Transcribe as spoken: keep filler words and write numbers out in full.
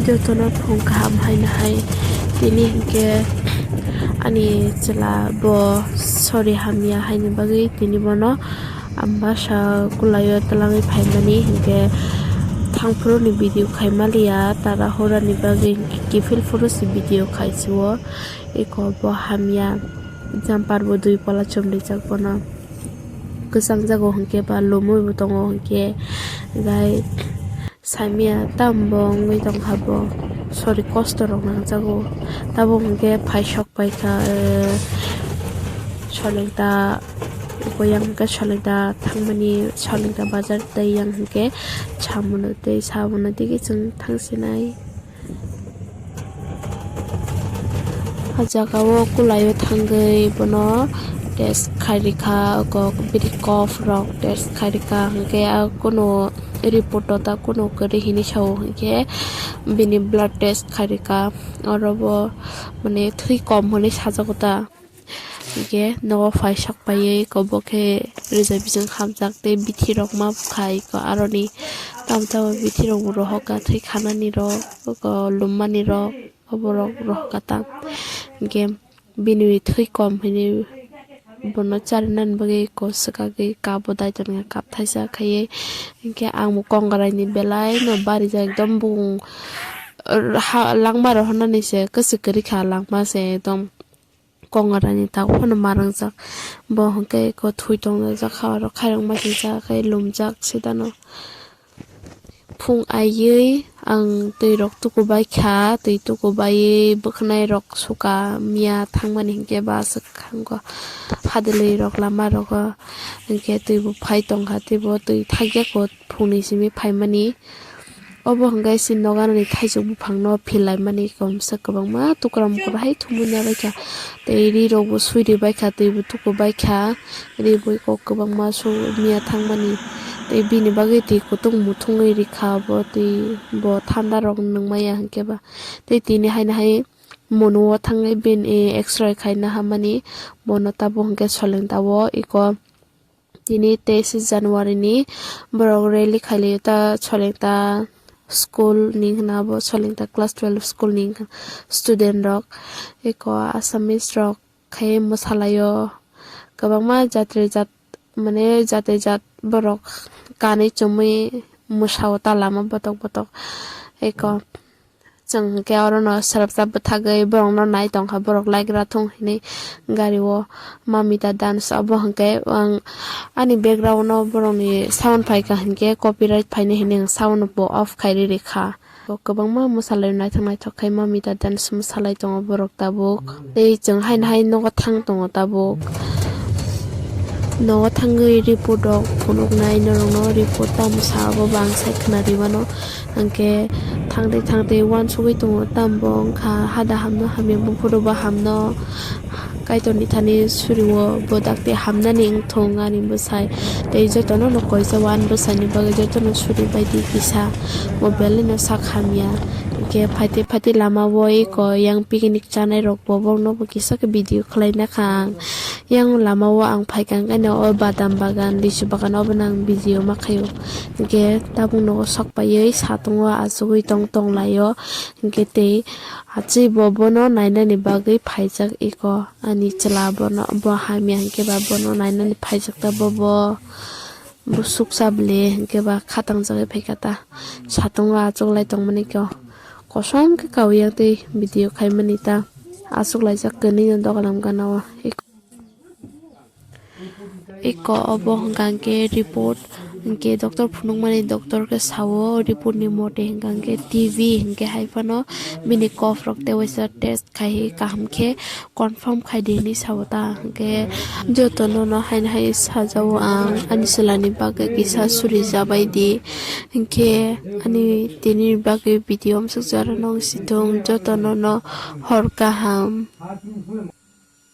Jotono phung kaham haino hai tini hinkhe ani chwla bo sori hamya haini bagwi tini bono ang bwsa kwlaio twlangwi phaimani hinkhe thangphuru ni video khaimaliya tara hura ni bagwi hinkhe kiphil phuru se video khaisio eko bo hamya jumper bo dui pola chumrijak bono kwchangjago hinkhe ba lomwi bo tongo hinkhe gai. Saimya tamo bo wngwi tongkha bo sori kosto rok nangjago tabuk hinkhe phaisok paikha solengta boyang hinkhe solengta thangmani solengta bazar tei yang hinkhe samuno tei sabuno tigi chwng thangsinai. O jaga o kulai o thangwi bono test khairikha kok bini kof rok test khairikha hinkhe a kunu report o ta kunu kwrwi hinwi sao hinkhe bini blood test khairikha oro bo mane thwi kom hinwi sajago ta hinkhe nogo phaisok paiwi kobok khe rwja bising hamjak tei bithi rok ma bwkha iko aroni tamo tamo bithi rok bo rohokha thwi khanani rok lummani rok. Oborok rohorkha ta hinkhe bini thwi kom hinwi bono charinani bagwi eko swkagwi cup o daitornai cup thaisa khaiwi hinkhe ang bo kongrai ni belai no barijak ekdom bung ha langma rohornani se kwchwk kwrwi kha langma se ekdom kongrai ni tabuk phano ma rwngjak bo hinkhe eko thwi tongjak oro khairokma sijak khai lumjak sidano. Phung aiwi ang twi rok tukubai kha, twi tukubaiwi bwkhwnai rok suka miya thangmani hinkhe ba aswk khango hadwlwi rok lama rogo hinkhe twi bo phai tongkha tei bo twi thakya kho phungni simi phaimani obo hinkhe se noganani thaisok buphangno philaimani komsa kwbangma tukra mukra hai thumui nabaikha tei ri rok bo sui ribaikha twi bo tukubaikha. Ribui kok kwbangma su miya thangmani tei bini bagwi twi kutung muthungwi rikha bo twi bo thanda rok nungmaya hinkhe ba tei tini haino hai mono o thangwi bini x-ray khaina hammani bono tabuk hinkhe solengta o eko tini teis January ni borok rally khailai ta solengta school ni hwnna bo solengta class twelve school ni student rok eko Assamese rok. Khe mwsalaio kwbangma jatri jat mane jatri jat borok kanwi chumui mwsao ta lama botok botok eko chwng hinkhe orono swrapsa bwthagwi borokno nai tongkha borok like ra thung hinwi gari o mamita dance obo hinkhe ang ani background o borokni sound phaikha hinkhe copyright phainai hinwi ang sound bo off khai rikha. Bo kwbangma mwsalai naithok naithok khai mamita dance mwsalai tongo borok tabuk. Tei chwng haino hai nogo thang tongo tabuk. Nogo thangwi report rok phunuknai norokno report tamo sa abo bo ang sai khwnarwi mano. Hinkhe thangtwi thangtwi uansugwi tongo tamo bo wngkha hada hamno hamya buphuru bo hamno. Kaitorni thani surio bo dakti hamnani wngthung ani bwsai. Tei jotono no koisa o ani bwsaini bagwi jotono suri baidi kisa mobile no sak hamya. Hinkhe phaite phaite lama o eko yang picnic chanai rok bo borokno bo kisa khe video khlai nakha ang. Yang lama o ang phaikha hinkhe no o badam bagan lisu bagan obono ang video ma khaio. Hinkhe tabuk nogo sok paiwi satung o achugwi tong tong laio. Hinkhe tei achai bo bono nainani bagwi phaijak eko. Ani chwla bono bo hamya hinkhe ba bono nainani phaijak ta bo bo bo suksa bwle hinkhe ba khatang jagwi phaikha ta satung o achuklai tongmani khe kosom khe kaui yang tei video khaimani ta achuklaijak kwnwi no dogalam gana o. Eko obo hwnkha hinkhe report hinkhe doctor phunukmani doctor khe sao report ni mote hwnkha hinkhe T B hinkhe hai phano bini kof rok tei waisa test khai kaham khe confirm khai di hinwi sao ta hinkhe jotono no haino hai sajao ang ani chwla ni bagwi kisa suri jabai di hinkhe ani tini bagwi video amsuk jora nung si thung jotono no hor kaham.